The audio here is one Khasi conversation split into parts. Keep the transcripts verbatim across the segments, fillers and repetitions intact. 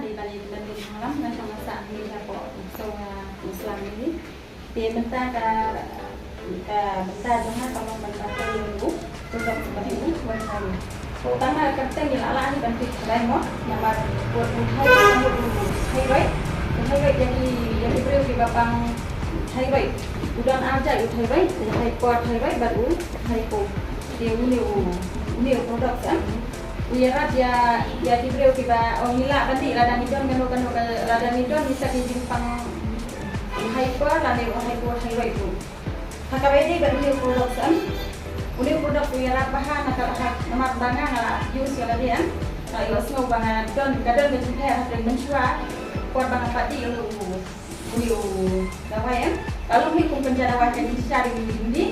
Dei ban ïa ban ïa sngewlam nga shong nga sah ngi hapoh u song u slam ngi. Te mynta ka ka mynta jong nga ka long ban batai ïa u product ba u wan ïa u. Tang ma ka kyrteng ïa la la ni ban tip khlaiñ mo namar u thyroid, u thyroid, u thyroid ïa ki ïa ki briew kiba pang thyroid. U don ar jait u thyroid, u hypothyroid bad u hypo. Te une u une u product em. U ïarap ïa ïa ki briew kiba ong ngi lah ban dih lada ngi don kano kano ka lada ngi don ngi sa ki jingpang hyper lane u hypothyroid ruh. Ha kaba ïadei bad une u product em. Une u product u ïarap bha ha na ka ha namar ba nga nga la use ïa lade em. Nga la ïohsngew ba nga don ka don ka jingpang hapdeng mynshuwa. Por ba nga pat dih ïa une u Une u dawai em. Ka long hi kum pynjah dawai ka jingshisha ri ri ri.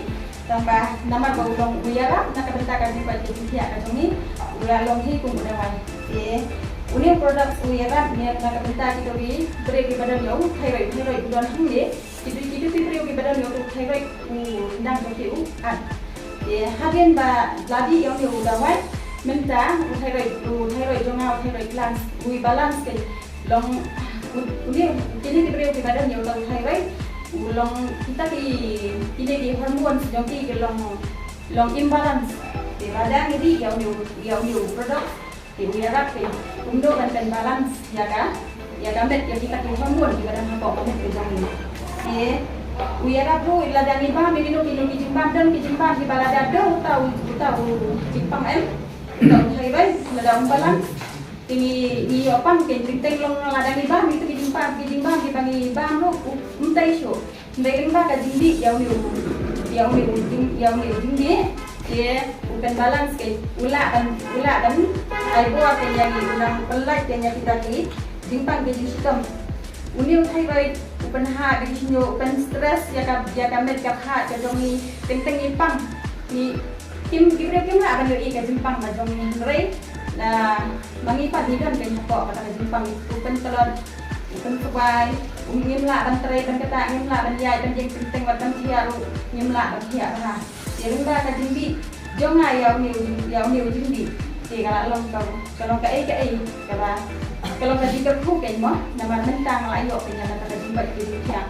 Tang ba namar ba u long u ïarap na ka bynta ka jingpait ka jingthiah ka jong ngi. U la long hi kum u dawai. Te une u product u ïarap ne na ka bynta kito ki briew kiba don ïa u thyroid, thyroid u don hangne. Kito kito ki briew kiba don ïa u thyroid u dang ka ki u at. Te hadien ba la dih ïa une u dawai mynta u thyroid u thyroid jong nga u thyroid glands u balance ka Long u- une kine ki briew kiba don ïa u thyroid u long kita ki kine ki hormones jong ki ki long long imbalance. Te lada ngi dih ïa une u- ïa une u product te u ïarap te um dei ban balance ïa ka ïa ka met ïa kita ki hormone kiba don hapoh ka met ka jong ngi. Te u ïarap ruh lada ngi bam ïa kino kino ki jingbam don ki jingbam kiba lada don uta u- uta u jingpang em uta u thyroid lada um balance. Te ngi ngi ïoh pang ki jingteng long lada ngi bam ïa ki jingbam ki jingbam kiba ngi bam ruh um dei shuh. Dei lyngba ka jingdih ïa une u ïa une u jing ïa une u jingdih. Te u pynbalance ke u lah ban u lah ban ai bor te ïa ngi u nang pynlait te ïa kita ki jingpang ki jingshitom. Une u thyroid u pynhap ïa ki shñiuh u pynstress ïa ka ïa ka met ka phad ka jong ngi teng teng ngi pang ngi Kim kim kim lah ban ïohi ka jingpang ba jong ngi hynrei na ma ngi pat ngi don ka ngi hapoh kata ka jingpang u pyntlot u pynsubai u ngim lah ban trei ban kata ngim lah ban ïaid ban jingpynteng wat ban thiah ruh ngim lah ban thiah bha. Te lyngba ka jingdih jong nga ïa une u jing ïa une u jingdih te ka la long ka ka long ka ei ka ei ka ba ka long ka jingkyrkhu ka mo namar mynta nga la ïoh ka ïa kata ka jingpait ka jingthiah.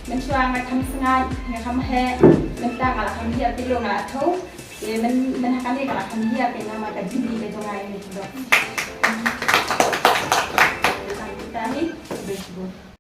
Mynshuwa nga kham sngaid nga kham heh mynta nga la kham hiar pilo nga la thew. Te men men ha kane ka la kham hiar ka ïa ma ka jingdih ka jong nga ïa ni kdok. Te tang kita hi. Best go.